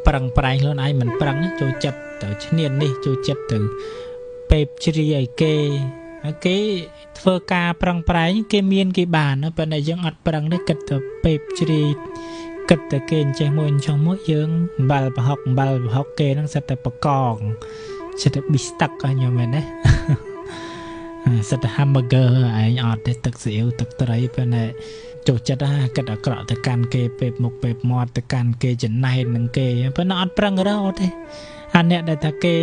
ប្រឹងប្រែងខ្លួនឯងមិនប្រឹង ចូលចិត្តទៅឈ្នាននេះ ចូលចិត្តទៅពេបជ្រាយឲ្យគេ គេធ្វើការប្រឹងប្រែង គេមានគេបាន ប៉ុន្តែយើងអត់ប្រឹងទេ គិតទៅពេបជ្រាយ គិតតែគេអញ្ចេះមួយអញ្ចោះមួយ យើងអំបិលប្រហុក អំបិលប្រហុកគេហ្នឹងសិតតែបកង សិតតែប៊ីស្តុក ខ្ញុំមែនទេ សិតតែ hamburger ឯងអត់ទេ ទឹកស៊ីអ៊ីវទឹកត្រី ប៉ុន្តែចូលចិត្តណា គិតអាក្រក់ទៅកាន់គេ ពេបមុខពេបមាត់ទៅកាន់គេ ចំណែននឹងគេ ប៉ុន្តែអត់ប្រឹងរកទេ។ អាអ្នកដែលថាគេ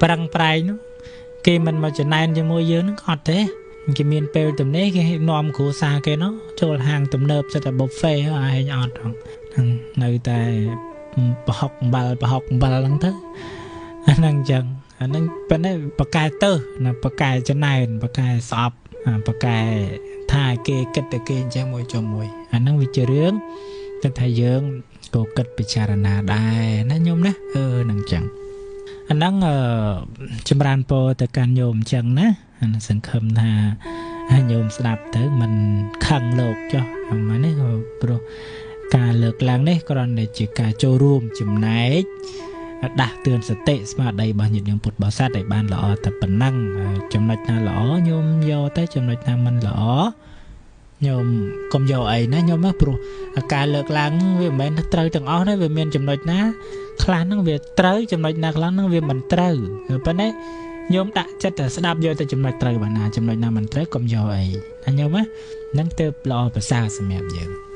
ប្រឹងប្រែងនោះ គេមិនមកចំណែនជាមួយយើងនឹងអត់ទេ គេមានពេលទំនេរ គេនាំគ្រួសារគេនោះចូលហាងទំនើប សិតតែ buffet ឯងអត់ហ្នឹង នៅតែប្រហុកអំបិល ប្រហុកអំបិលហ្នឹងទៅ អាហ្នឹងអញ្ចឹង អាហ្នឹងប៉ុន្តែបកែទៅណា បកែចំណែន បកែស្អប់ បកែថាគេគិតតែគេអញ្ចឹងមួយចុះមួយ អាហ្នឹងវាជារឿងតែថាយើងក៏គិតពិចារណាដែរណាញោមណា។ អឺហ្នឹងអញ្ចឹង អាហ្នឹងចម្រើនពរទៅកាន់ញោមអញ្ចឹងណា សង្ឃឹមថាញោមស្ដាប់ទៅមិនខឹងលោកចុះហ្នឹងណា ព្រោះការលើកឡើងនេះគ្រាន់តែជាការចូលរួមចំណែកដាស់តឿនសតិស្មារតីរបស់ញាតិញោមពុទ្ធបរិស័ទឲ្យបានល្អតែប៉ុណ្ណឹង។ ចំណុចណាល្អញោមយកទៅ ចំណុចណាមិនល្អញោមកុំយកអីណាញោមណា ព្រោះការលើកឡើងវាមិនមែនត្រូវទាំងអស់ទេ វាមានចំណុចណាខ្លះហ្នឹងវាត្រូវ ចំណុចណាខ្លះហ្នឹងវាមិនត្រូវ ប៉ុន្តែញោមដាក់ចិត្តតែស្ដាប់យកតែចំណុចត្រូវបានណា ចំណុចណាមិនត្រូវកុំយកអីណាញោមណា ហ្នឹងទើបល្អប្រសើរសម្រាប់យើង។